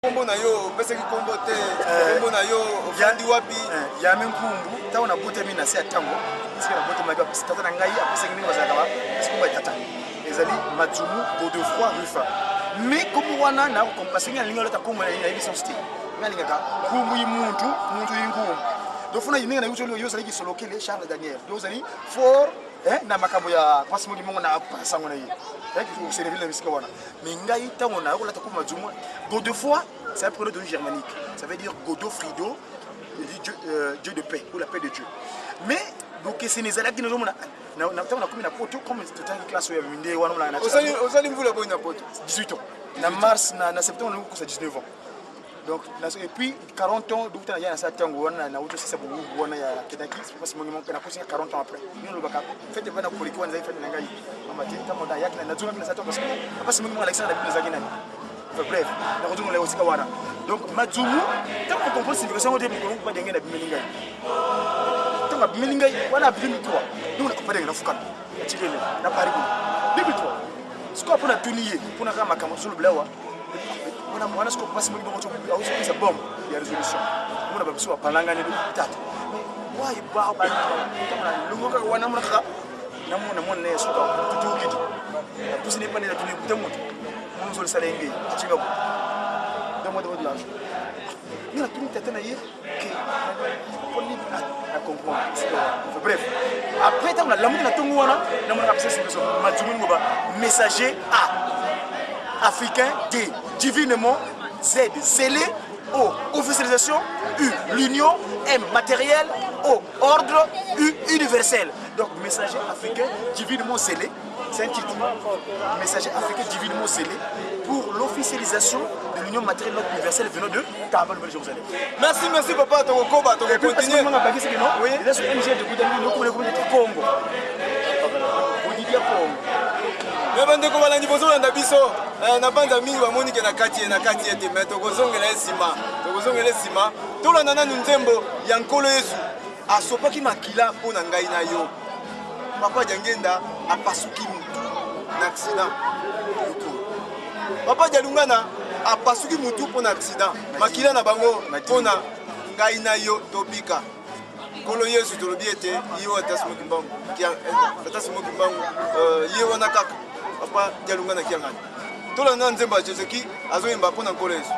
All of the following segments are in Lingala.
Kombo na yo opesaki kombo te, kombo na yo ofandi wapi? Yami Nkumbu, ntango nabotami na se ya ntango esika nabotamaki, bapesi tata na ngai apesaki ndenge bazalaka bapesi kombo ya tata ezali Madzumu Godefroy Rufa. Mais kombo wana nakokompase ngai nalingi olata kombo nayebi sens te, ngai alingaka nkumbu yi muntu muntu yi nkumbu. Donc fona ndenge nayebi yo ozalaki Solokele Charles Daniel, donc ozali fort na makambo ya mpasi moki mongo na sango na ye oservile na bisika wana. Mais ngai ntango nayo kolata kombo Madzumu Godefroy, c'est un prénom d'origine germanique, ça veut dire Godofrido, Dieu, Dieu de paix ou la paix de Dieu. Mais bokeseni ezalaki nazomona ntango nakomi na poto, comme totangi classe oyo ya minde wana omona. Ozali mvula boni na poto? 18 ans na mars, na septembre nakokosa 19 ans. Donc et puis 40 ans donc tana ya na sa tango wana na auto sisa bongo wana ya kedaki parce que mon na kosinga 40 ans après nous lobaka fête bana koleki wana fête na ngai mama te tango na yaki na zonga na sa parce que papa mongi mon Alexandre na bino nani. Enfin bref, na kozonga na osika wana. Donc Madzumu tango on comprend signification de mikolo pa denge na bimeli ngai. Tango bimeli ngai wana 2003. Donc na comprendre na fukana. Tikele na Paris 2003. Sikoyo mpona tuni ye mpona kaka makambo tozolobela awa wana wana sikoyo mpasi moki bongo azopesa bombe ya résolution omona babiso bapalangani tata wayi ntango nalongo kaka wana mona kaka namona mwana na ye suka tutukiti napusi ne pane natuni kuta moto mono ozolisala ye ngei atinga ko donne-moi de l'argent. Nga natuni tata na ye ke mponi na comprendre. Bref, après ntango nalamuki na ntongo wana namonaka pesa solution Madzumu ngoba messager A africain, D divinement, Z zélé, O officialisation, U l'union, M matériel, O ordre, U universel. Donc messager africain divinement zélé, c'est un titre. Messager africain divinement zélé pour l'officialisation de l'union matérielle universelle venant de Kamba, Nouvelle-Jérusalem. Merci, merci papa, tokokoba, tokocontinue. Oui. Eza sur MG de Goudamini, nous Congo. Bodidia Congo. Me bandeko balandi bozolanda biso na banza mingi bamoni ke na kati ye na kati ye te, me tokozongela ye nsima, tokozongela ye nsima. Tolanda nanu nzembo ya Nkolo Yesu asopaki makila mpo na ngai na yo. Papa Diangenda apasuki mutu na accident mutu. Papa Dialungana apasuki mutu mpo na accident, makila na bango mpo na ngai na yo tobika. Nkolo Yesu tolobi ete ye oyo ata Simon Kimbangu, tata Simon Kimbangu, ye wana kaka papa Dialungana Kiangani. Tolanda nzembo ya Jésus azoyemba mpo na Nkolo Yesu.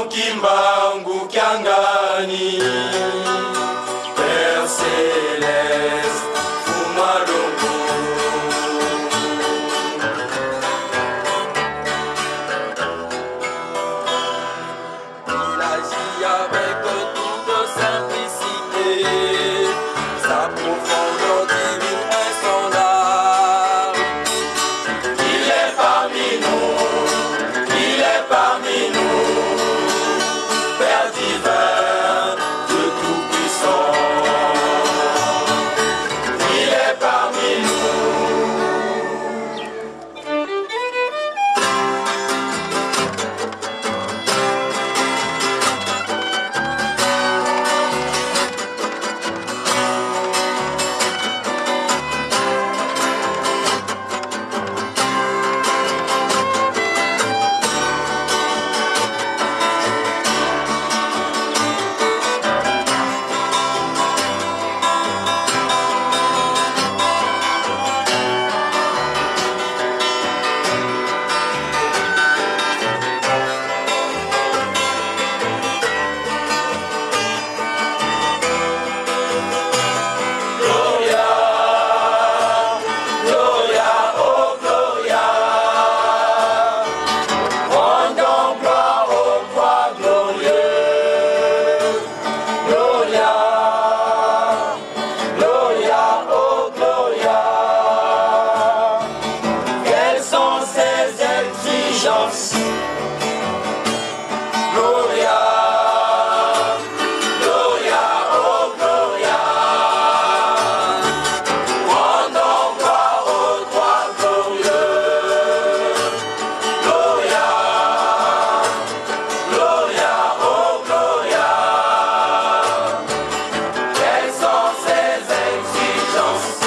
Simon Kimbangu Kiangani, Père Céleste, Fumalongo. Il agit avec toute simplicité, sa profondeur divine insondable. Il est parmi nous, il est parmi nous, Père divin, Dieu Tout-Puissant. Il est parmi nous. Gloria, Gloria, oh Gloria. Rendons gloire au roi glorieux. Gloria, Gloria, oh Gloria. Quelles sont ses exigences? Gloria, Gloria, oh Gloria. Rendons gloire au roi glorieux. Gloria, Gloria, oh Gloria. Quelles sont ses exigences?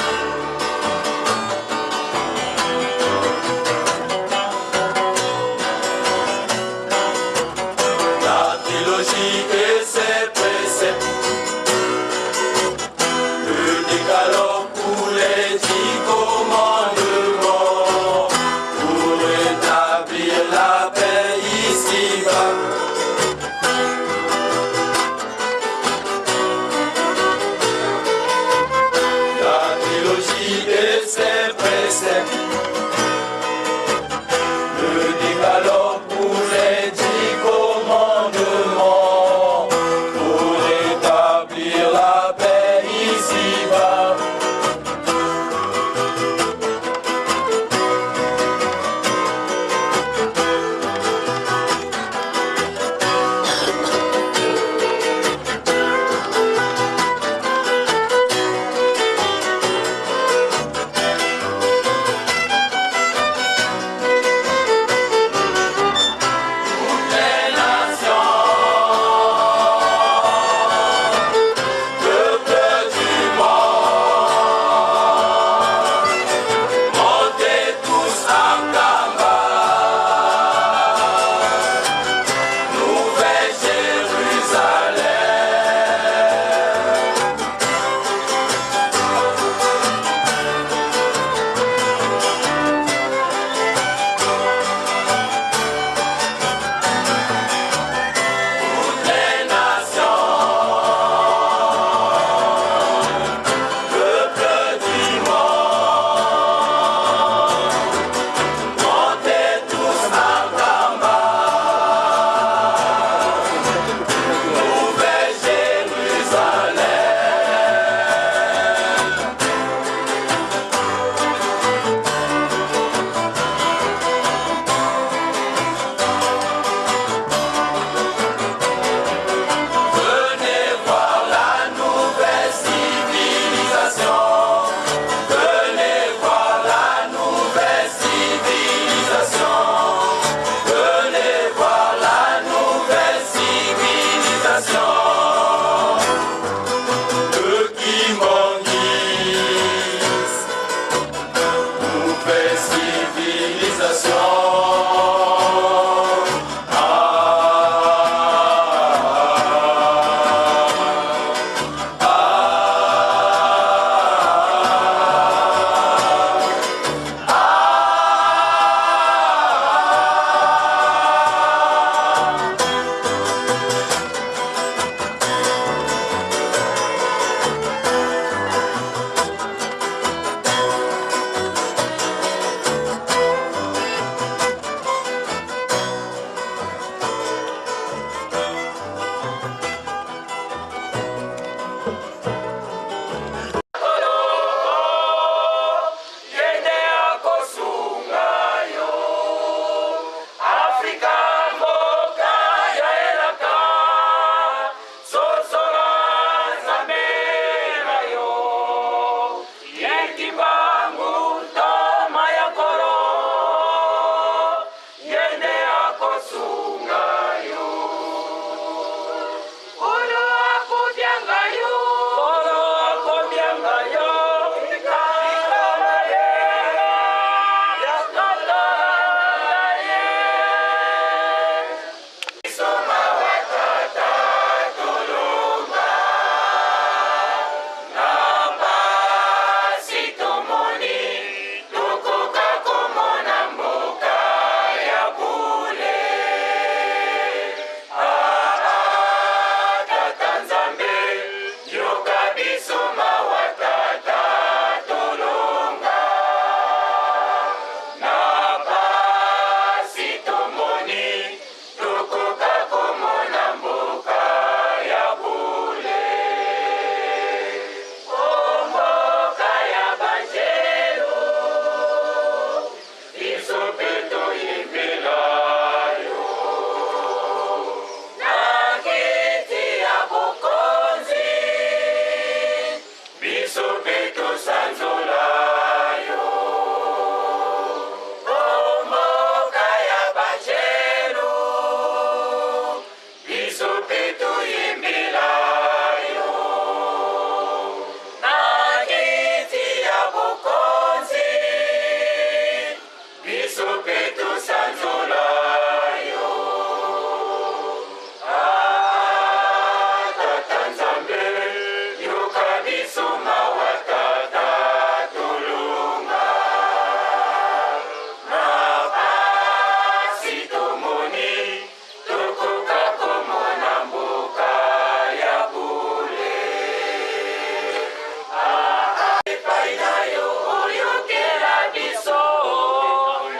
Kosunga yo. Nkolo akobianga yo. Nkolo akobianga yo. Likala na ye. Yakata na ye. Soma wa tata tolonga. Na pasi tomoni tokoka komona mboka ya bule. Ah, tata Nzambe, yoka biso mawa tata tolonga. Na pasi tomoni tokoka komona mboka ya bule. O mboka ya banjelu, biso mpe toyembela yo. Na kiti ya bokonzi, biso mpe tosanzola yo. O mboka ya banjelu, biso mpe toyembela yo. Na kiti ya bokonzi, biso mpe tosanzola yo. Ah, tata Nzambe, yoka biso mawa tata tolonga. Na pasi tomoni tokoka komona mboka ya bule. Ah, epai na yo oyokela biso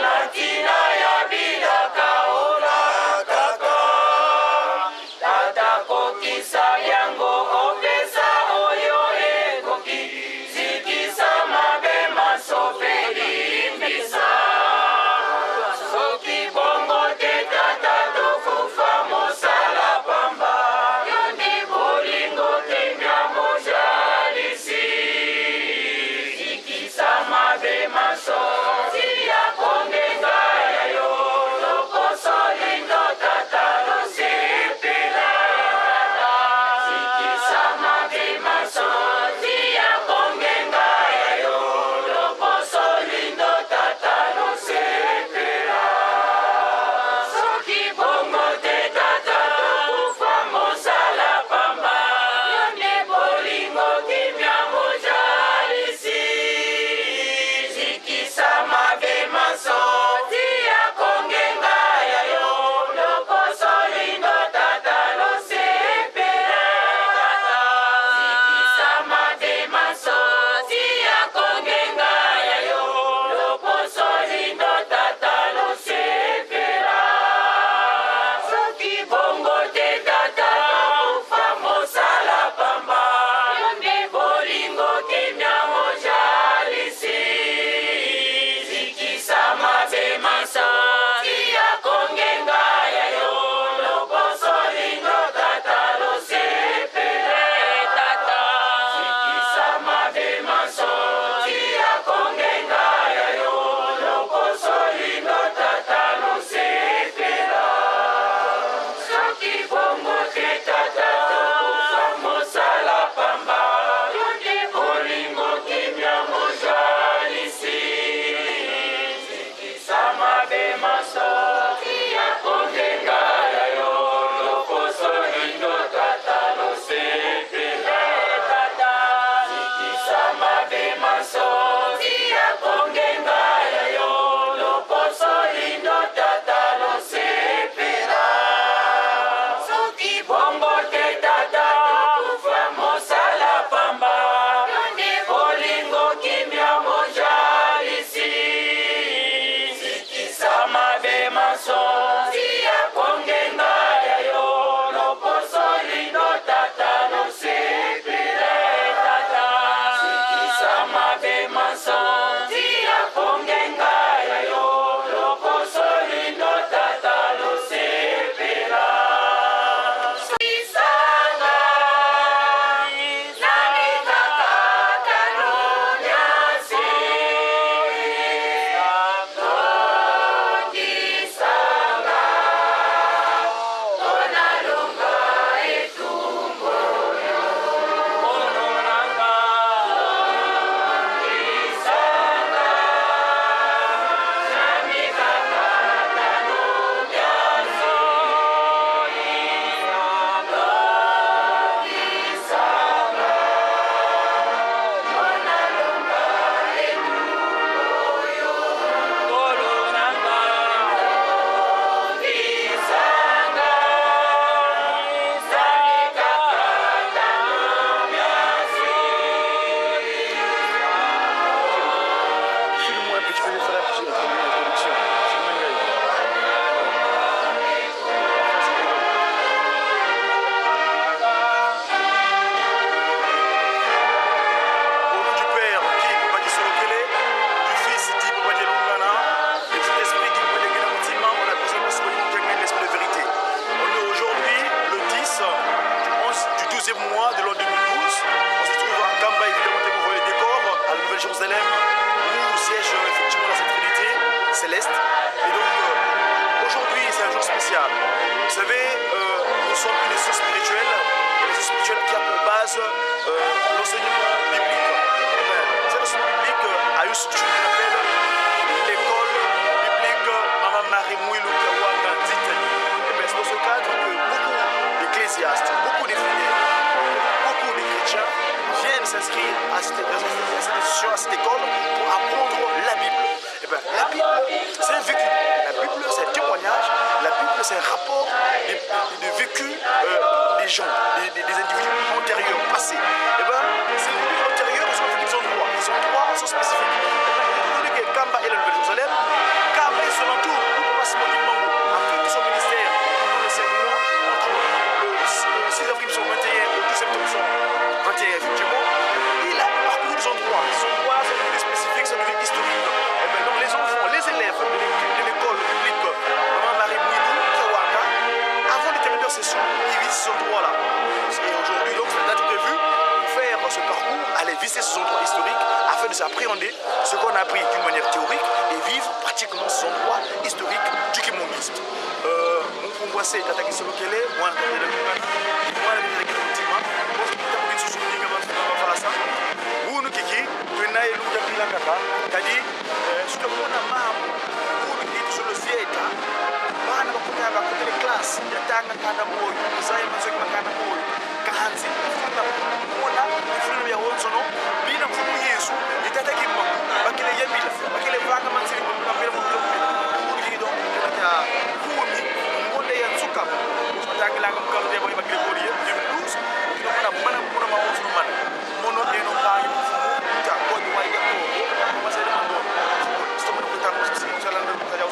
na ntina ya bilaka olakaka. Tata kokisa yango opesa oyo ekoki zikisa mabe manso mpe limbisa. Soki bongo te tata tokufa mosala pamba. Yo nde bolingo tembia mojalisi zikisa mabe manso tia kongenga ya yo lokoso lindo tata losepela. spécial. Vous savez, nous sommes une institution spirituelle, une institution spirituelle qui a pour base l'enseignement biblique. Eh ben, cet enseignement biblique a une structure qu'on appelle l'école biblique Maman Marie Muilu Kiawanga Nzitani. Eh ben, c'est dans ce cadre que beaucoup d'ecclésiastes, beaucoup de fidèles, beaucoup de chrétiens viennent s'inscrire à cette institution, à cette école pour apprendre la Bible. Eh ben, la Bible, c'est un vécu. La Bible, c'est un témoignage. La Bible, c'est un rapport de vécu des gens, des individus antérieurs, passés. Eh ben, ces individus antérieurs sont vécus des endroits. Ces endroits sont spécifiques. Eh ben, étant donné que Kamba est la Nouvelle-Jérusalem, Kamba et son entour, où Papa Simon Kimbangu a fait tout son ministère pendant les 5 mois, entre le 6 avril 1921 au 12 septembre 1921, effectivement, il a parcouru des endroits. Ces endroits sont devenus spécifiques, sont devenus historiques. Et bien, donc les enfants, les élèves de l'école publique Maman Marie Muilu, Kiawanga, avant de terminer leur session, ils visitent ces endroits-là. Et aujourd'hui, donc, c'est la date prévue pour faire ce parcours, aller visiter ces endroits historiques afin de s'appréhender ce qu'on a appris d'une manière théorique et vivre pratiquement ces endroits historiques du kimbanguisme. Mon tata kisolokele, mwana tata mwana tata mutima, unu kiki twena elu ya pila kaka kadi sukamona mamu unu kiki tusolo sieta bana bakota bakota le classe ya tanga kanda moyo musaya masoki makanda moyo kanzi funa mona ifuna ya wonsono bina mfumu Yesu itata kimbangu bakele yamila bakele vanga mansiri mapela mapela unu kiki donc ya kumi ngonde ya nsuka batangilanga mukalo ya boy bakele koriye 2012 tuna mana mona ma wonsono mana mono eno pangi mfumu ta kodi wa ya ko masere mando stomo ko ta ko sala ndo ta jaw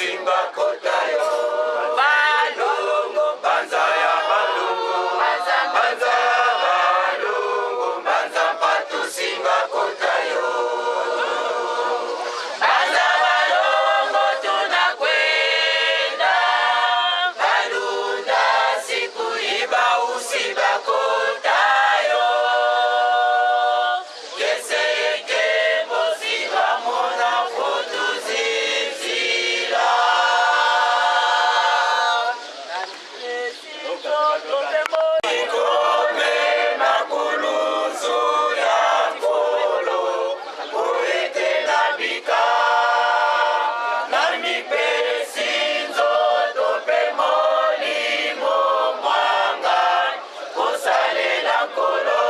singa kota yo. Balongo, banza ya balongo, banza balongo, banza patu singa kota yo. Banza balongo tunakwenda, balunda siku iba usiba kota yo. Keseke mosiba mona fotu zizila. Ikome makuluzu ya nkolo, oete nabika, namipesi nzoto mpe molimo mwanga, kosalela nkolo,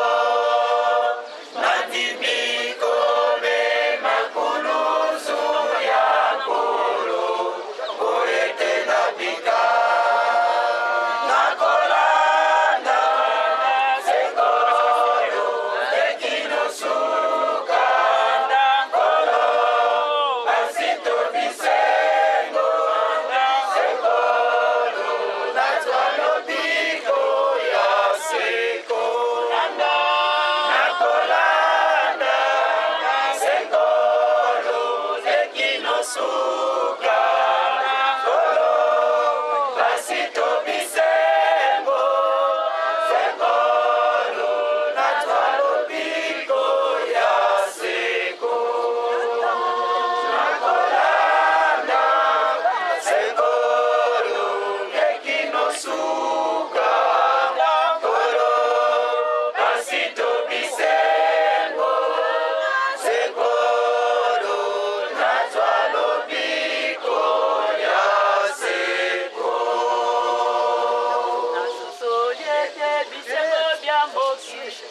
nandimi komema kuluzu ya nkolo, oete nabika, nakolanda sekolo ekinosuka nkolo basito bisengo sekolo nazwa lobiko ya seko nakolanda sekolo ekinosuka nkolo basito bisengo sekolo nazwa lobiko ya seko nakolanda sekolo ekinosuka nkolo basito bisengo sekolo nazwa lobiko ya seko. Nasosoli ete bisengo bya mokili,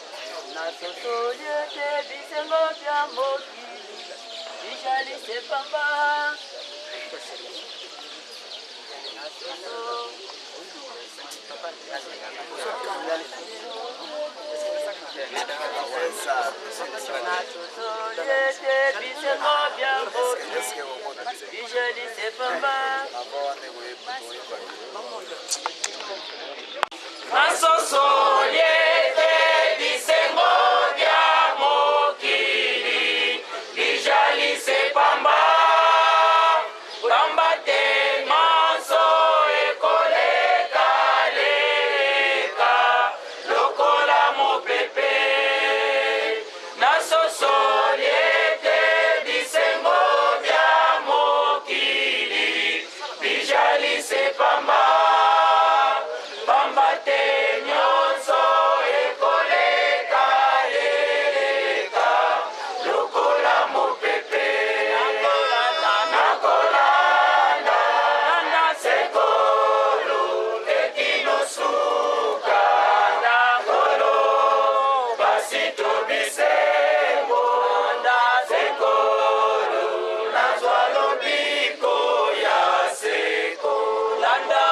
nasosoli ete bisengo bya mokili bizali se pamba. Nasosoli ete bisengo bya mokili bizali se pamba. Nasosoli ete bisengo bya mokili bizali se pamba, pamba te manso ekolekaleka lokola mopepe. Nasosoli ete bisengo bya mokili bizali se pamba, pamba te nyonso ekolekaleka lokola mopepe. Nakolanda sekolo ekinosuka nkolo basito bisengo sekolo nazwa lobiko ya seko. Landa.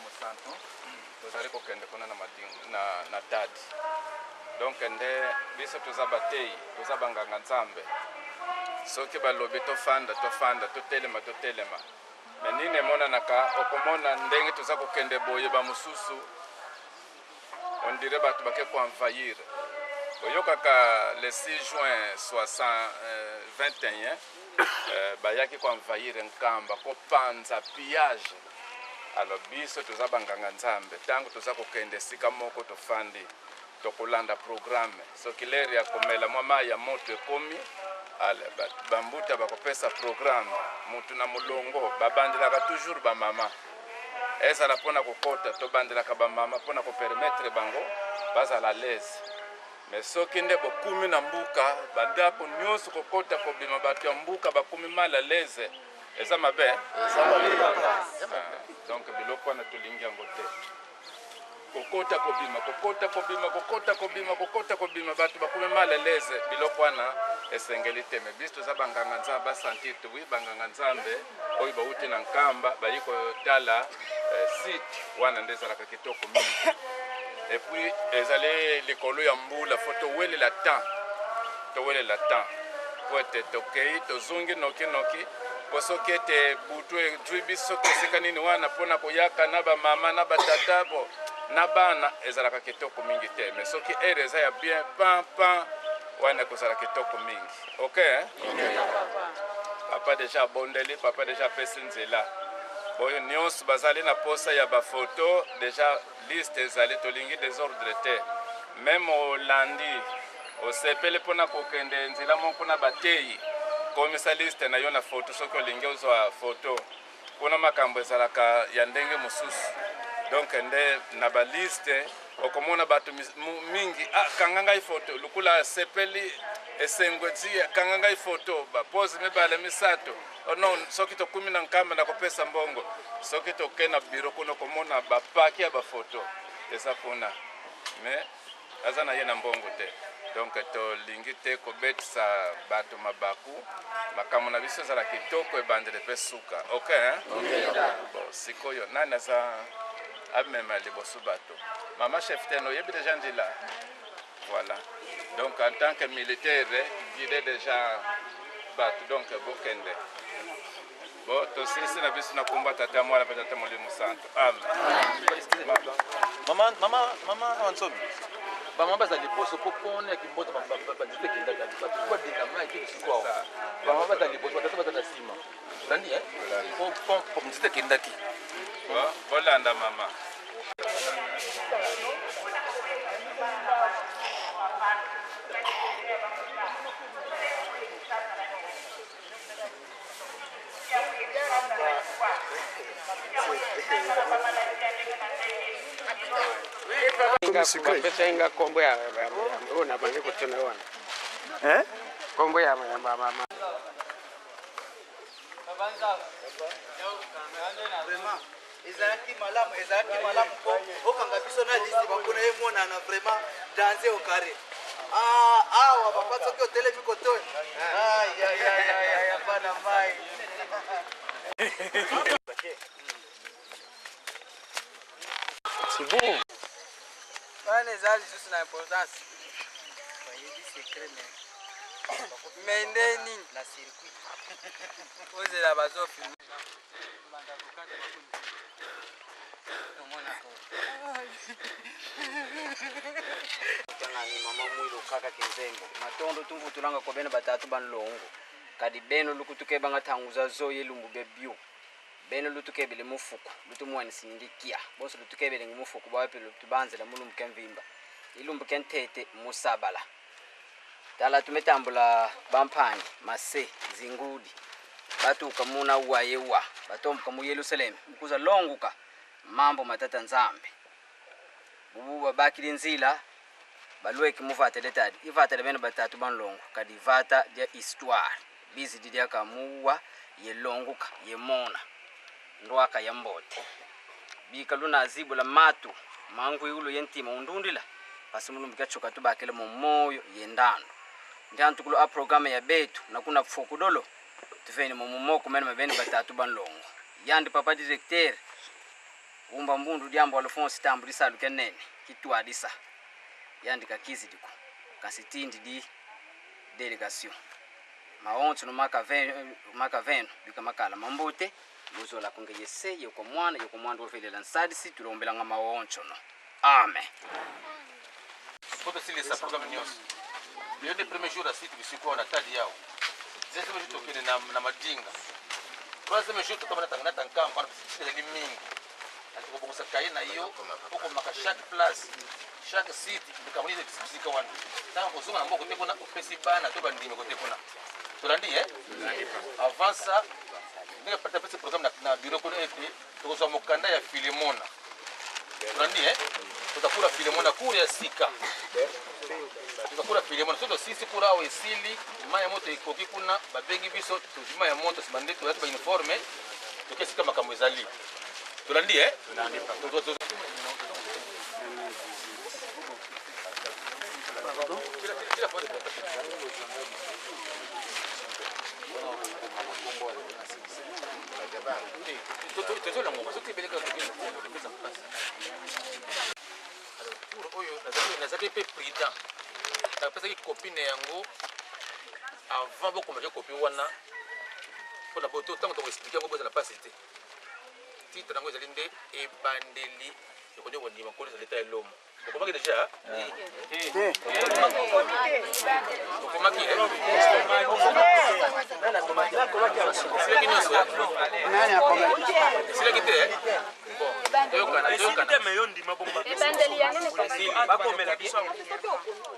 Mosantu tozali kokende kuna na madingu na, na tadi donc nde biso toza bateyi toza banganga nzambe soki balobi tofanda tofanda totelema totelema me nini emonanaka okomona ndenge toza kokende boye bamosusu on dirait bato bake koenvahir oyokaka le 6 juin 21 bayaki koenvahir nkamba kopanza pillage. Alors biso toza banganga nzambe, ntango toza kokende esika moko tofandi tokolanda programme. Soki lere ya komela mwa mai ya moto ekomi, ale bambuta bakopesa programme mutu na molongo. Babandelaka toujours bamama, ezala mpona kokota tobandelaka bamama mpona kopermettre bango bazala à l'aise. Mais soki nde bokumi na mbuka, bandako nyonso kokota kobima, bato ya mbuka bakumi mal à l'aise, eza mabe. Donc biloko wana tolingi yango te. Kokota kobima, kokota kobima, kokota kobima, kokota kobima, bato bakomi mal à l'aise, biloko wana esengeli te. Mais biso toza banganga nzambe, basentir te oui banganga nzambe oyo bauti na Nkamba bayi kotala site wana nde ezalaka kitoko mingi. Et puis ezali likolo ya mbula, fo towelela temps, towelela temps po ete tokei tozongi noki noki, po soki ete butu ezwi biso esika nini wana mpona koyaka na bamama na batata bo na bana ezalaka kitoko mingi te. Mais soki heure eza ya bien pan pan wana ekozala kitoko mingi. Ok, eh? Papa deja abondeli, papa deja apesi nzela. Boyo nyonso bazali na posa ya bafoto, deja liste ezali, tolingi desordre te. Meme olandi osepeli mpona kokende nzela moko na bateyi, komisa liste na yo na foto soki olingi ozwa foto. Kuna makambo ezalaka ya ndenge mosusu, donc nde na baliste okomona bato mingi. Ah, kanga ngai foto lokola asepeli esengo ezi, kanga ngai foto bapose mibale misato. Oh non, soki tokumi na Nkamba nakopesa mbongo. Soki toke na biro kuna okomona bapaki ya bafoto eza kuna, mais aza na ye na mbongo te. Donc tolingi te kobetisa bato mabaku. Makambo na biso ezala kitoko ebandele mpe suka. Ok, hein? Bon, sikoyo nani aza amema liboso bato? Mama chef ten oyebi deja nzela. Voilà, donc en tant que militaire guide déjà bato. Donc bokende bo tosilisi na biso na komba Tata, Mwana mpe Tata Molimo Santo. Amen. Mama, mama, mama Wansomi, bamama baza liboso mpo mpona ya kimbota banzete ekendaka bato po badinda mai te lisiko awa. Bamama baza liboso, batata baza na nsima. Olandi po nzete ekendaki. Bolanda mama. Bapesa nga kombo ya oyo na bandi kotuna wana, kombo ya mama. Vraiment ezalaki malamu, ezalaki malamu mpo okanga biso na lisi bakuna ye monana vraiment danse au carré. Awa papa, soki otelemi koto bana mai. C'est bon. Wana eza lisusu na importance me nde nini ozela bazofilme. Tangani mama mwilo kaka kinzengo matondo tumvutulanga ko beno batatu banlongo kadi beno lukutuke banga tanguza zo yelumbu be bio beno lutukebele mufuku lutumwanisiningi kia bonso lutukebele ngi mufuku bawapi lutubanzela mulumbu ke mvimba ilumbu ke ntete musabala tala tumetambula bampani mase zingudi batuka muna wayewa batombuka mu Yerusalemu mukuza longuka mambo matata nzambe bubu babakili nzila balweki muvatele tadi ivatele bene batatu banlongo kadi vata dia histoire bizi didiaka muwa yelonguka yemona ndwaka ya mbote bika luna zibula matu mangwiulu yentima undundila pasi mulumbu kachuka tubakele mu moyo yendando ndiantukulu a programme ya betu nakuna pfukudolo. Tuveni mumumoko mene mabene batatu banlongo. Yandi papa directeur umba mbundu diambo Alphonse Tambu lisaluke nene kitwadisa. Yandi kakizi diko. Kasi tindi di delegation. Maonso no makaveno bika makala mambote luzola kunge yese yoko mwana yoko mwana ovelela nsadisi tulombelanga maonso no. Amen. Po tosilisa programme nyonso lelo nde premier jour ya site bisiko na tadi yao deuxième jour tokende na madinga troisième jour tokoma na tankambo wana ezali mingi tokobongisa kaye na yo okomaka chaque place chaque site likambo nini bisika wana ntango kozonga na mboka te kuna opesi bana to bandimi kote kuna tolandi e avant ça ndenge apesi programme na bureau kuna ete tokozwa mokanda ya filemona tolandi e tozakula filemona cour ya sika tozakula filemona soki tosisi kura awa esili mai ya moto ekoki kuna babengi biso tozwi mai ya moto nsima nde tolati bauniforme toke esika makambo ezali tolandi e oyo nazalaki mpe prudent napesaki kopi na yango avant bokomaki kopi wana mpona boto ntango tokoexplike yango bozala mpasi te titre yango ezali nde ebandeli ekoki kondima nkolo ezali ta elomo okomaki deja okomaki esilaki nyonso esilaki te toyokana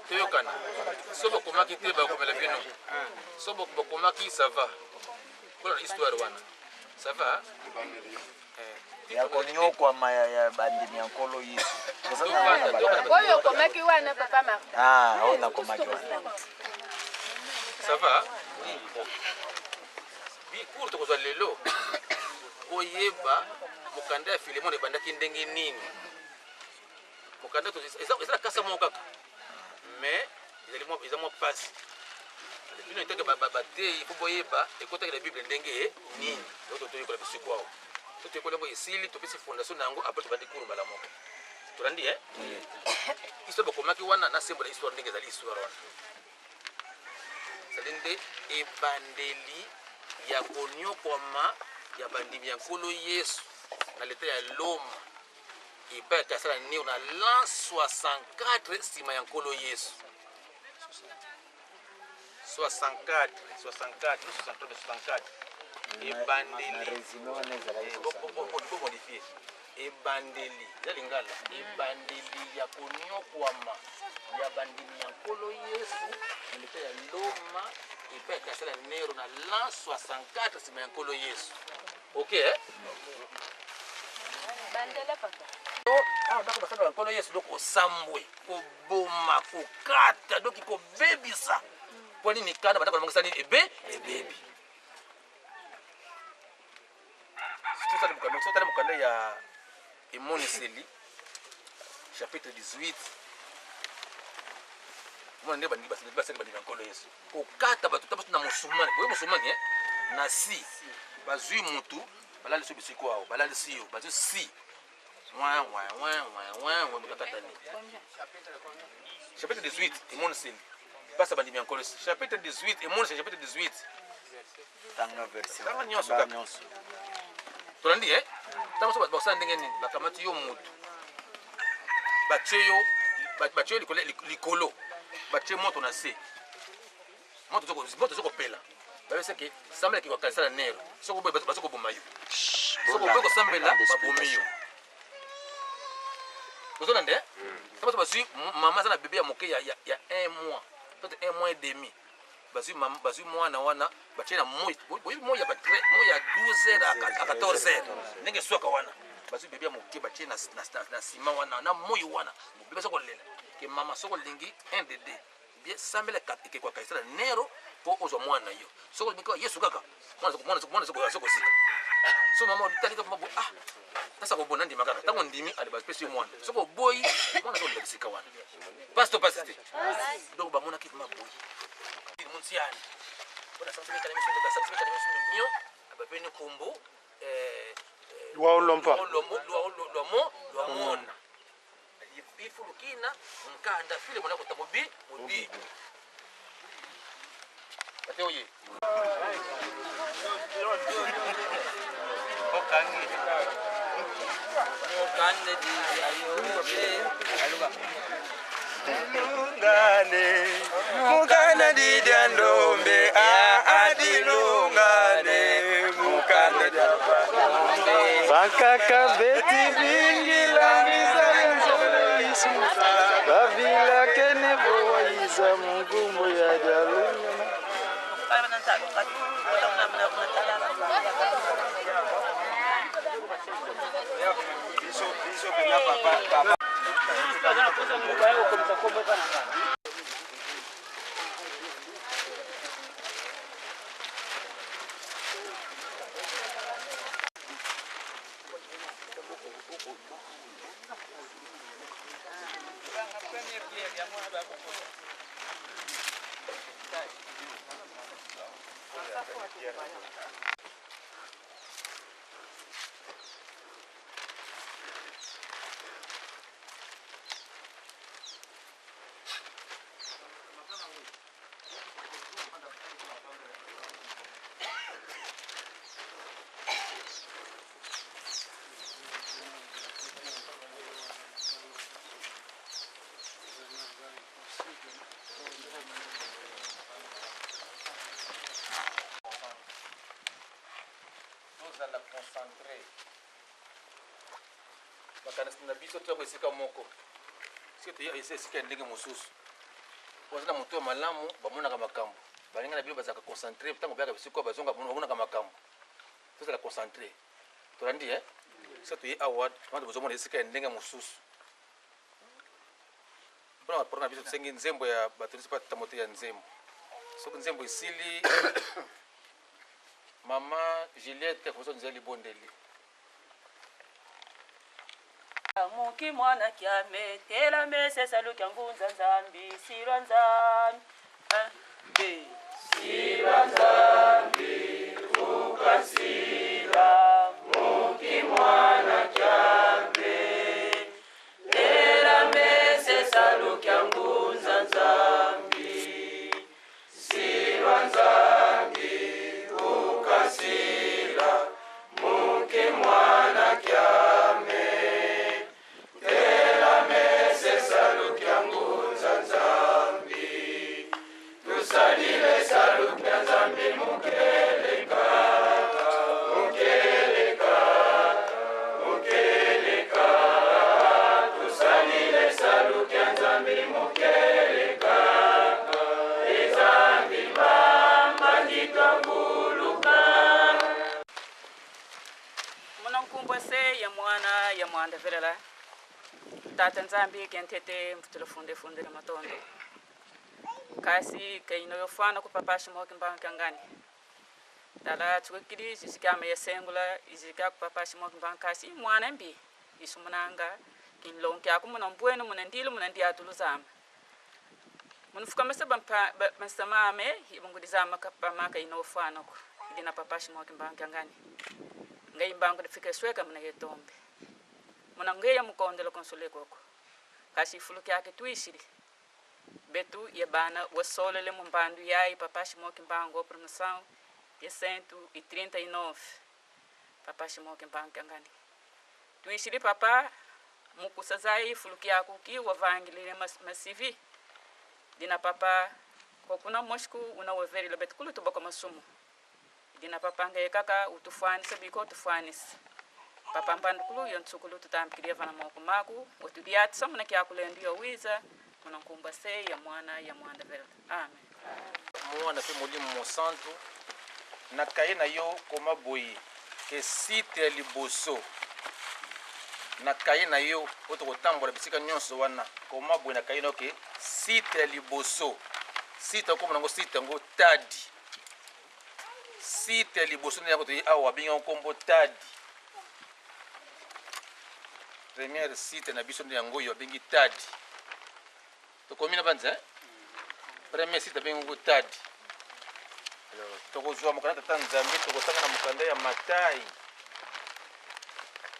toyokana so bokomaki te bakomela bino so bokomaki ça va mpona histoire wana ça va ya konyokwama ya bandimi ya nkolo Yesu. Oyo okomaki wana papa Martin. Ah, oyo nakomaki wana. Ça va? Bi cours tokozwa lelo boyeba mokanda ya Filemon ebandaki ndenge nini. Mokanda eza na kasa moko kaka mais ezali mwa eza mwa pasi. Bino etake bateyi mpo boyeba ekotaki na Bible ndenge nini. Donc toyekola bisiko awa. So toyekoli yango esili topesi fondation na yango après tobandi cours mbala moko. Tolandi eh? Histoire bokomaki wana nasembola histoire ndenge ezali histoire wana. Ezali nde ebandeli ya konyokwama ya bandimi ya Nkolo Yesu na leta ya Loma epai ya Kaisala Nero na l'an 64 nsima ya Nkolo Yesu. 64 64 63 64 ebandeli bomodifie ebandeli eza lingala ebandeli ya konyokwama ya bandimi ya Nkolo Yesu na leta ya Loma epai ya Kaisala Nero na l'an 64 nsima ya Nkolo Yesu. Ok eh? Bandela papa. Awa ndako basambelaka Nkolo Yesu donc osambwe koboma kokata donc kobebisa mpo nini kanda bandako na bango esali ebe ebebi totala mokanda ya emoniseli chapitre 18 omona nde basali bandimi ya Nkolo Yesu kokata bato ta bato na mosumani boye mosumani eh? Na si bazwi mutu balalisi yo bisiko awa balalisi yo bazwi si moto akatani chapitre 18 emoniseli mpasa bandimi ya Nkolo Yesu chapitre 18 emoniseli chapitre 18 tanga version tanga nyonso kaka tolandi e ntango so bato bakosala ndenge nini bakamati yo motu batie yo batie yo likolo batie moto na se moto ezo kopela babeseke sambela ekeko kaisala Nero soki oboyi bazo koboma yo soki oboyi kosambela babomi yo ozolanda eh? Ntango bato bazwi mama aza na bebe ya moke ya 1 mois peut-être 1 mois et demi bazwi mwana wana batie na moi boyebi moi ya moi ya 12 heures à 14 heures ndenge eswaka wana bazwi bebe ya moke batie na nsima wana na moi wana bebe aza kolela ke mama soki olingi 1 de 2 bien sambela ekeko ya Kaisala Nero mpo ozwa mwana na yo soki olingi kaka Yesu kaka mwana azokozika so mama otali kaka mabo ah nasa kobona ndima kaka ntango ndimi ale bapesi yo mwana soki oboyi mwana azokolela bisika wana pasi to pasi te donc bamonaki maboyi montiani lukumbu eh, Lwaolompa. lwamona ifulukina mkanda file mona kuta mubi mubi ate oye. Dilungane, mukana didya ndombe, a dilungane, mukana Bakaka beti bingilangiza nzolo bavila kene bowayiza mugumbo ya jalunga. Tozala concentré, makanisi na biso toyako esika moko. Soki toya esa esika ya ndenge mosusu, oza na moto ya malamu, bamonaka makambo. Baninga na bino bazalaka concentré ntango bayaka bisika, bazonga, bamonaka makambo. Tozala concentré, tolandi e. Soki toye awa, wana bozomona esika ya ndenge mosusu mpona bapro na biso. Tosengi nzembo ya bato nyonso mpo ata moto ya nzembo. Soki nzembo esili, mama Juliette akozo nzela libondeli. Muki mwana kiame tela mese saluki ngunza nzambi silwa nzambi. Un, deux. Silwa nzambi ukasila muki mwana kiame tela mese saluki ngunza nzambi silwa nzambi ukasila muki mwana kiame tela mese saluki ngunza nzambi tusalile saluki nzambi mukeleka mukeleka mukeleka tusalile saluki nzambi mukeleka ezambi mama nditwanguluka. Muna nkumbwa se ya mwana ya mwanda velela tata nzambi kentete mvutula funde funde na matondo kasi kaino yofana ku papa shimoki mbanga kangani tala chukiri jijikama yasengula ijika ku papa shimoki mbanga kasi mwana mbi isumunanga kinlonke akumuna mbwenu muna ndilo muna ndiatuluzama munufukamisa basamame ibungulizama kapamaka ino ofana ko idina papa shimoki mbanga kangani ngai mbangu difika sweka muna yetombe muna ngeya mukondelo konsolekoko kasi ifuluki yake tuishili betu ye bana wasolele mumbandu yai papa shimoki mbangu promoção ya 139 papa shimoki mbangu kangani tuishili papa mukusazai ifuluki yako ki wavangilile masivi dina papa kokuna mosku una waverila betu kulu tubaka masumu dina papa ngaye kaka utufanisa biko utufanisa papa mbandukulu yo ntsukulu tutambikilia vana moko maku watudiatisa muna kyakulendu yo wiza muna nkumba se ya mwana ya mwanda vela amen. Mwana mpe molimo mosantu. Na kaye na yo koma boye ke site ya liboso na kaye na yo oyo tokotambola bisika nyonso wana, koma boye na kaye na yo ke site ya liboso, site okoma nango site yango Tadi. Site ya liboso nde yango toye awa, abengi yango nkombo Tadi. Première site na biso nde yango oyo abengi Tadi. Tokomi na banza, eh? Premier site abengi yango Tadi. Alors, tokozwa mokanda tata Nzambe, tokotanga na mokanda ya Matai.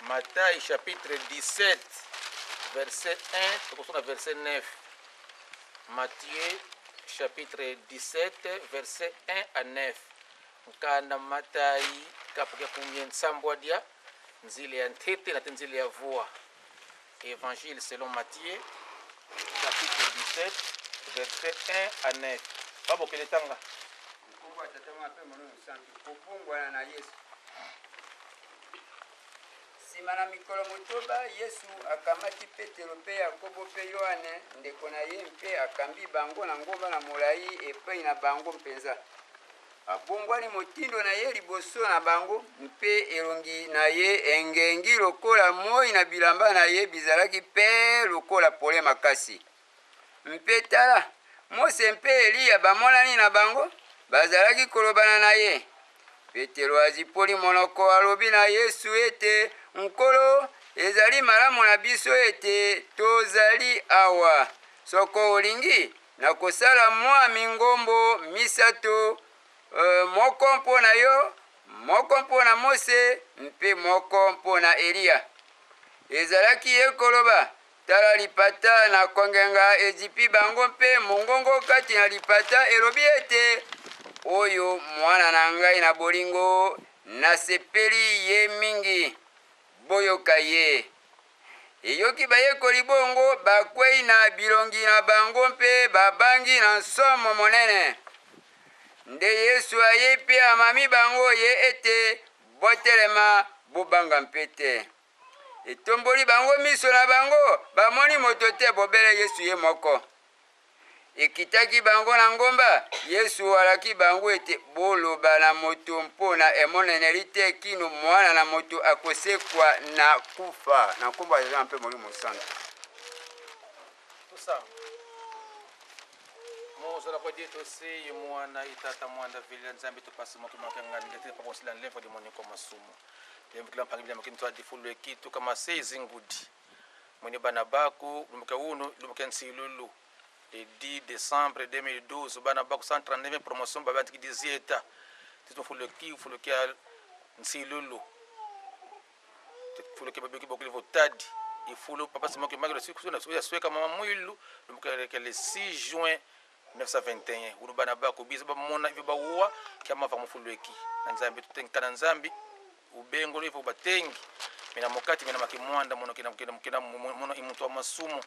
Matai chapitre 17 verset 1 tokosonga verset 9. Matthieu chapitre 17 verset 1 à 9. Nkanda Matai kapuke kumye nsambwa dia nzile ya ntete na te nzile ya voa. Évangile selon Matthieu chapitre 17 verset 1 à 9. Babokele tanga. Nkombo ya Tata, Mwana mpe Molimo Mosantu. Kobongwana na Yesu. Nsima na mikolo motoba, Yesu akamati Petelo mpe Yakobo mpe Yoane ndeko na ye mpe akambi bango na ngomba na molai epai na bango mpenza. Abongwani motindo na ye liboso na bango, mpe elongi na ye engengi lokola moi na bilamba na ye bizalaki pee lokola pole makasi. Mpe tala, Mose mpe Eliya bamonani na bango, bazalaki kolobana na ye. Petelo azipoli monoko, alobi na Yesu ete, Nkolo, ezali malamu na biso ete tozali awa. Soko olingi, nakosala mwa mingombo misato, eh, moko mpo na yo, moko mpo na Mose, mpe moko mpo na Eliya. Ezalaki ye koloba, Tala lipata na kongenga ezipi bango mpe mongongo kati na lipata elobi ete, Oyo mwana na ngai na bolingo, nasepeli ye mingi, boyoka ye. Eyoki bayekoli bongo, bakwei na bilongi na bango mpe babangi na nsomo monene. Nde Yesu ayei mpe amami bango ye ete, Botelema, bobanga mpe te. Etomboli bango miso na bango, bamoni moto te, bobele Yesu ye moko. Ekitaki bango na ngomba, Yesu alaki bango ete, Boloba na moto mpo na emonaneli te kino Mwana na moto akosekwa na kufa. Na nkombo ya Tata mpe Molimo Mosantu. Tosamba. Mozala kwa dieto se ye mwana itata mwanda velela Nzambe topasi moto makangani ngete pakosila nlemfa limoniko masumu. Lemvukila mpangi bila makini twa difulu ekitu kama sei zingudi. Mwene bana baku lumuke unu lumuke nsilulu. Le 10 décembre 2012 bana baku 139 promotion babe antiki dizieta. Tito fulu ki fulu ki nsilulu. Fulu ki babe ki bokili votadi. Ifulu papa simoki maki lo siku na sweka mama mwilu lumuke le 6 juin 1921 ulu bana bako biso bamona ivo bawuwa kiama va mufulweki na nzambi tutenkana nzambi ubengolo ivo batengi mina mokati mina makimwanda mono kina kina kina mono imuntu wa masumu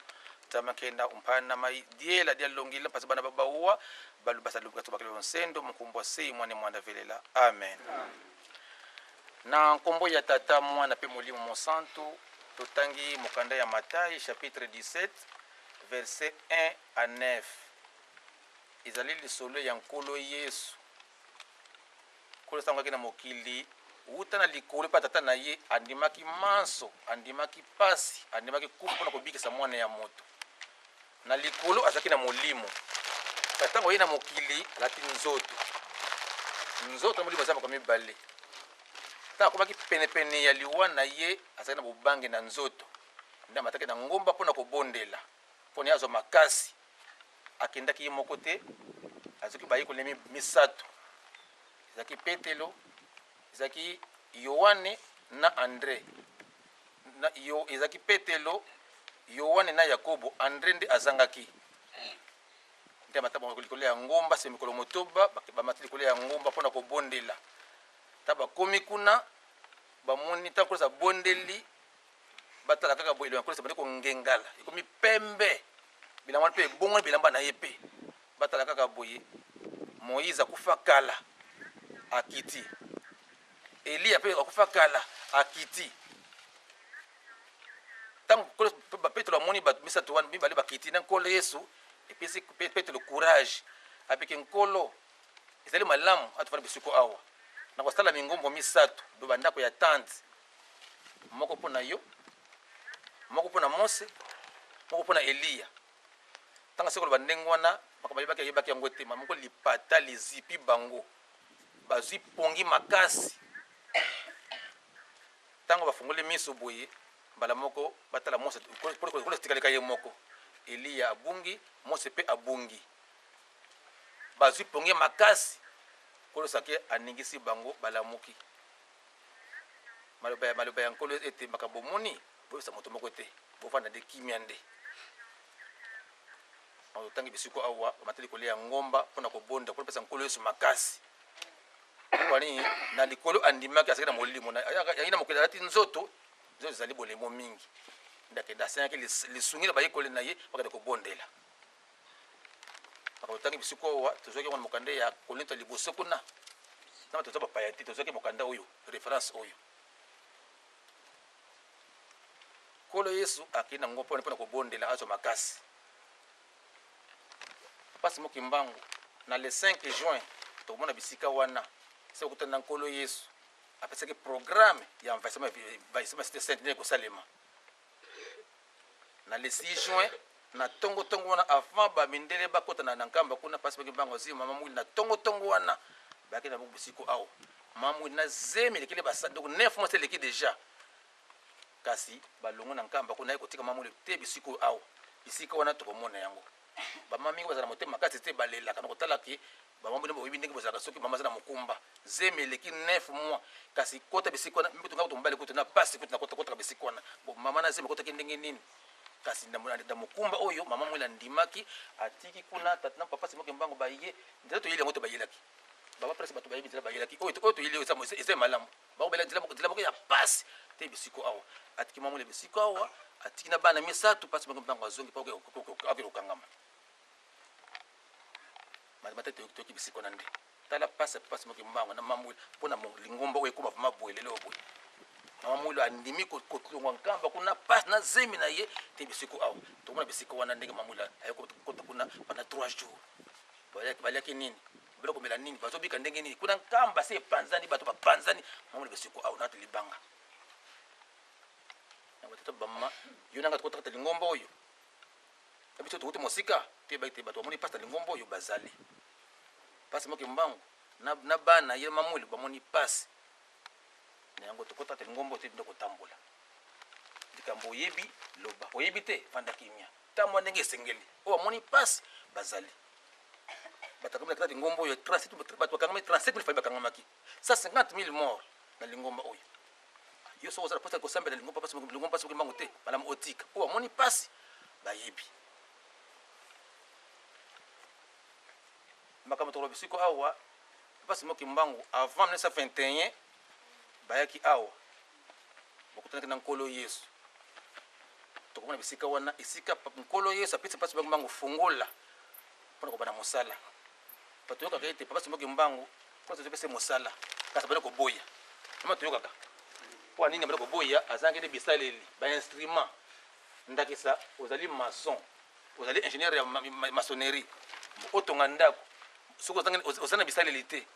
tama kenda umpana mai diela dia longila pasi bana babawuwa balu basa lubuka tubakele nsendo mukumbwa sei mwane mwanda velela amen, amen. Na nkombo ya tata mwana pe molimo mosantu totangi mokanda ya Matai chapitre 17 verset 1 à 9. Ezali lisolo ya Nkolo Yesu. Nkolo Yesu angaki na mokili wuta na likolo mpe tata na ye andimaki manso, andimaki pasi, andimaki kufa mpo na kobikisa mwana ya moto. Na likolo azalaki na molimo, kasi ntango aye na mokili alati nzoto. Nzoto na molimo eza makambo mibale. Ntango akomaki penepene ya liwa na ye, azalaki na bobange na nzoto, nde amataki na ngomba mpo na kobondela mpo na ye azwa makasi. Akendaki ye moko te, azwaki bayekoli misato, ezalaki Petelo, ezalaki Yoane na Andre. Na, yo, ezalaki Petelo, Yoane na Yakobo, Andre nde azangaki. Nde amata bango likolo ya ngomba se mikolo motoba, bamati likolo ya ngomba mpo na kobondela. Ta bakomi kuna, bamoni ntango Nkolo abondeli, batala kaka boye elongi ya Nkolo ebandi kongengala, ekomi pembe, bilamba wana mpe ebongwani bilamba na ye mpe batala kaka boye Moïse akufa kala akiti, Eliya mpe akufa kala akiti. Ntango Petelo amoni bato misato wana mibale bakiti na Nkolo Yesu, epesi Petelo courage, apeke Nkolo, ezali malamu atofanda bisiko awa, nakosala mingombo misato do bandako ya tente, moko mpo na yo, moko mpo na Mose, moko mpo na Eliya. Ntango asili koloba ndenge wana, makambo ayebaki ayebaki yango te, moko lipata lizipi bango, bazwi pongi makasi. Ntango bafungoli miso boye, mbala moko batala Mose, lokola etikalika ye moko. Eliya abungi, Mose mpe abungi, bazwi pongi makasi. Nkolo sake aningisi bango balamuki. Maloba ya maloba ya Nkolo ete makambo bomoni boyebisa moto moko te, bovanda nde kimia nde. Totangi bisiko awa bamata likolo ya ngomba mpo na kobonda mpo napesa Nkolo Yesu makasi. Mpo nini? Na likolo andimaki azalaki na molimo yangi na mokili alati nzoto nzoto ezali bolemo mingi nde akenda asengaki lisungi na bayekoli na ye bakende kobondela. Makambo totangi bisiko awa tozwaki yango na mokanda ya Kolinto ya liboso kuna na bato toza bapaya te, tozwaki mokanda oyo reference oyo. Nkolo Yesu akei na ngomba mpo na kobondela azwa makasi. Pasi moki mbangu na le 5 juin tokomona bisika wana se kokutana na Nkolo Yesu apesaki programme ya envahissement cité sainte ndenge ekosalema na le 6 juin na tongo tongo wana avant ba mindele bakota na nkamba kuna pasi baki bango zi mama mwili na tongo tongo wana bayaki na bisiko awa mama mwili na zemi elekeli basa donc 9 mois eleki déjà kasi balongo na nkamba kuna ye kotika mama mwili te bisiko awa bisika wana tokomona yango bamama mingi bazala motema makasi te balelaka na kotala ke bamama bino boyebi ndenge bozalaka soki mama aza na mokumba zemi eleki 9 mois kasi kota bisika wana mpe tonga kutu mobali kutu na pasi kutu na kota kotaka bisika wana bo mama na zemi akotaki ndenge nini kasi na mokumba oyo mama mwele andimaki atiki kuna tata na papa simoke mbango baye nzela toyeli yango to bayelaki baba presse bato bayebi nzela bayelaki oyo oyo toyeli eza malamu bakobela nzela moko ya pasi te bisiko awa atiki mama mwele bisiko awa atiki na bana misato pasi moko mbango azongi mpo akende kokangama mata toyoki bisiko na nde tala pasi pasi moki mbango na mamwilo mpo na lingomba oyo ekoma vraimen boye lelo boye mama mwilo andimi kolongwa nkamba kuna pasi na zemi na ye te bisiko awa tokomona bisiko wana ndenge mamwilo aye kokota kuna pendant 3 jours baliaki nini biloko komela nini bazobika ndenge nini kuna nkamba se epanzani bato bapanzani mamwilo bisiko awa nati libanga na batata bamama yo nanga tokotaka lingomba oyo na biso towuti mosika toyebaki te bato bamoni mpasi na lingomba oyo bazali mpasi moke mbangu na, na bana ye mamwili bamoni mpasi na yango tokota te lingomba oyo te kotambola likambo oyebi loba oyebi te fanda kimia tambwa ndenge esengeli oyo bamoni mpasi bazali bato na lingomba oyo bato bakangami 37 000 famille bakangamaki 150 000 mort na lingomba oyo yo soki ozala mposa kosambela lingomba mpasi lingomba mpasi mbango te malamu otika oyo amoni mpasi bayebi makambo tokoloba bisiko awa mpasi moki mbangu avant 1921 bayaki awa bakutanaki na nkolo yesu tokomona bisika wana esika nkolo yesu apesi mpasi bango mbangu fungola mpona kobanda mosala bato toyokaka ete papa simoki mbangu mpo tozopesa mosala kasi abandi koboya mama toyokaka mpo nini abandi koboya azangaki nde bisaleli bainstrument ndakisa ozali maçon ozali ingénieur ya maçonnerie otonga ndako soki oza na bisaleli te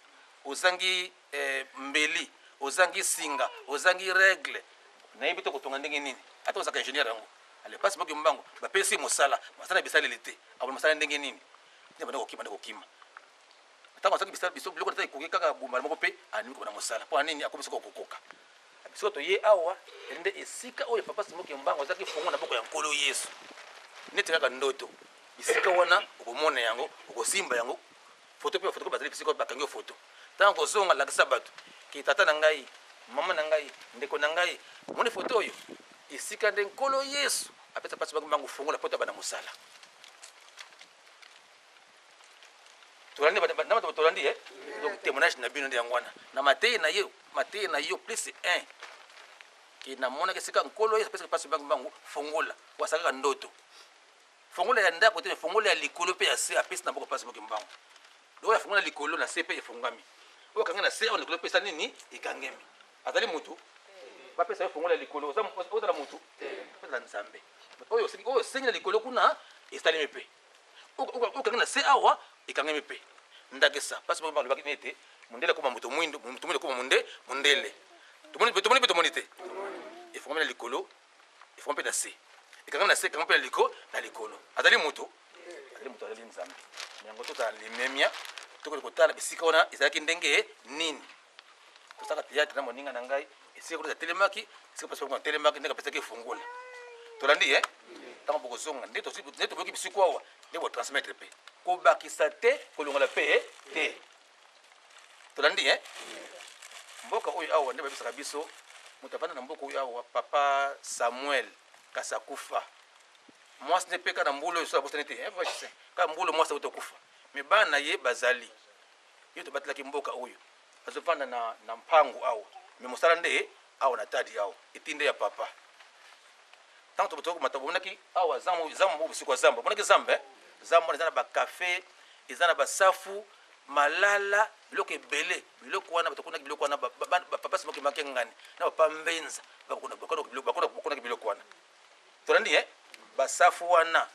ozangi eh, mbeli ozangi singa ozangi regle nayebi te kotonga ndenge nini ata ozalaka ingénieur yango ale mpasi moki mbango bapesi mosala aza na bisaleli te abona mosala ndenge nini nde banda kokima nde kokima ntango azalaki bisala biso biloko nata ekoki kaka bombala moko mpe andimi kobanda mosala mpo na nini akomi soki kokoka biso toye awa nde esika oyo papa simoki mbango azalaki fongo na boko ya nkolo yesu neti kaka ndoto bisika wana okomona yango okosimba yango foto mpe bafoto bazali bisika bakangi yo foto ntango kozonga lakisa bato ke tata na ngai mama na ngai ndeko na ngai omoni foto oyo esika nde nkolo yesu apesa mpasi bango mbango fongola mpo tabanda mosala tolandi na bato tolandi eh donc témoignage na bino nde yango wana na mateyi na ye mateyi na yo plus 1 ke namonaki esika nkolo yesu apesaki mpasi bango mbango fongola wasakaka ndoto fongola ya ndako te fongola ya likolo mpe ya se apesi na mboka mpasi moki mbango lokola fongola likolo na se mpe efongwami oyo akangi na se oyo likolo mpe esali nini ekangemi azali motu bapesa yo fongola ya likolo ozala motu ozala nzambe oyo osengi na likolo kuna esalemi mpe okangi na se awa ekangemi mpe ndakisa mpasi moko balobaki nini ete mondele akoma moto mwindo moto mwindo akoma monde mondele tomoni mpe tomoni te efongami na likolo efongami mpe na se ekangami na se ekangami mpe na liko na likolo azali moto azali moto azali nzambe yango tozala limemia tokoki kotala bisika wana ezalaki ndenge nini tosalaka théâtre na moninga na ngai esika kuna atelemaki esika pasi kuna atelemaki ndenge apesaki fungola tolandi ye ntango bokozonga nde toboyoki bisiko awa nde botransmettre mpe kobakisa te kolongola mpe te. Tolandi hein? Mboka oyo awa nde bayebisaka biso moto avanda na mboka oyo awa papa Samuel Kasakufa. Mwasi nde mpe kaka na mbula oyo so abosani te, hein, kaka mbula mwasi auti okufa. Mais bana na ye bazali. Ye tobatelaki mboka oyo. Azovanda na, na mpangu awa. Mais mosala nde awa na tadi awa. Etinde ya papa. Ntango tokomata bomonaki awa zambo, zambo bisiko ya zamba. Bomonaki zamba, eh? Zamba wana eza na ba cafe, eza na basafu, malala, biloko ebele. Biloko wana bato kunaki biloko wana papa simoki make ngani na papa mbenza bakonaki biloko wana. Tolandi eh? Basafu wana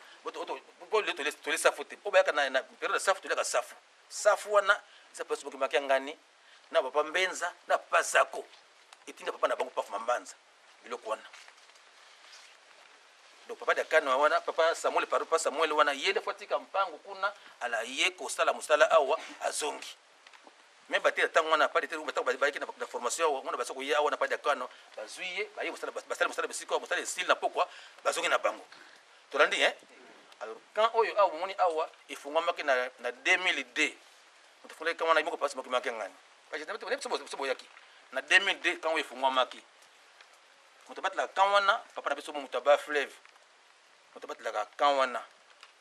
tole safu te po bayaka na periode ya safu toliaka safu. Safu wana eza papa simoki make ngani na papa mbenza na papa zako etinda papa na bango pafu mambanza biloko wana. Donc papa Dakano wana papa Samuel pardon papa Samuel wana ye nde atika mpango kuna ala ye kosala mosala awa azongi. Mais batela ntango wana padi te ntango bayaki na formation awa wana baza koya awa na padi Dakano bazwi ye baye kosala basali mosala bisika awa mosala esili na pokwa bazongi na bango. Tolandi hein? Alors quand oyo awa bomoni awa efungwamaki na na 2002 moto afungolaki camp wana ye moko pasi moki maki ngani. Parce que biso boyaki na 2002 camp oyo efungwamaki. Moto abatelaka camp wana papa na biso moto aba fleuve. Moto abatelaka camp wana.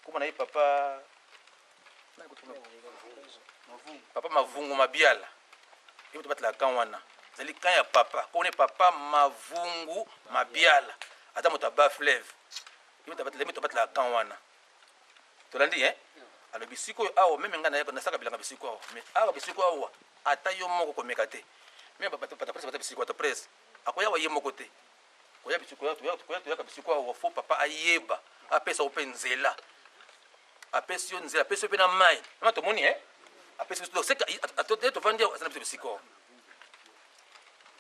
Kombo na ye papa Papa Mavungu Mabiala. Ye moto abatelaka camp wana. Ezali camp ya papa. Kombo na ye papa Mavungu Mabiala. Aza moto aba fleuve. Ye moto abatelaka camp wana. Tolandi hein? Alors bisiko oyo awa meme ngai nayaka nasaka bilanga bisiko awa. Mais awa bisiko awa ata yo moko komeka te. Meme ba ba presse ba bisiko ata presse. Akoya wa ye moko te. Koya bisiko koya toya koya toyaka bisiko awa fo papa ayeba apesa yo mpe nzela. Apesi yo nzela, apesi yo mpe na mai. Mama tomoni hein? Apesi biso donc c'est que tovandi awa aza na biso bisiko.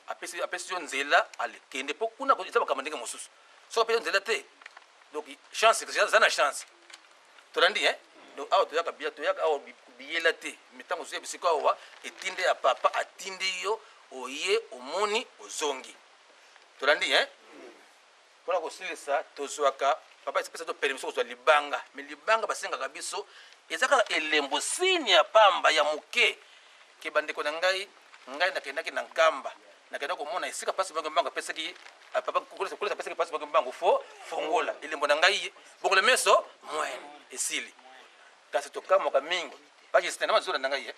Apesi apesi yo nzela alekende po kuna eza makambo ndenge mosusu. Soki apesi yo nzela te donc chance eza na chance. Tolandi hein? Donc awa toyaka biya toyaka awa biyela te. Mais tango ozoya bisiko awa etinde ya papa atindi yo oye omoni ozongi. Tolandi hein? Pona kosilisa tozwaka papa epesa to permission kozwa libanga mais libanga basengaka biso eza kaka elembo signe ya pamba ya moke ke bandeko na ngai ngai nakendaki na Nkamba nakenda komona esika pasi bango mbango apesaki papa kolesa kolesa apesaki pasi bango mbango fo fongola elembo na ngai bongola meso mwene esili kasi tokamwaka mingi pasi na mazolanda ngai.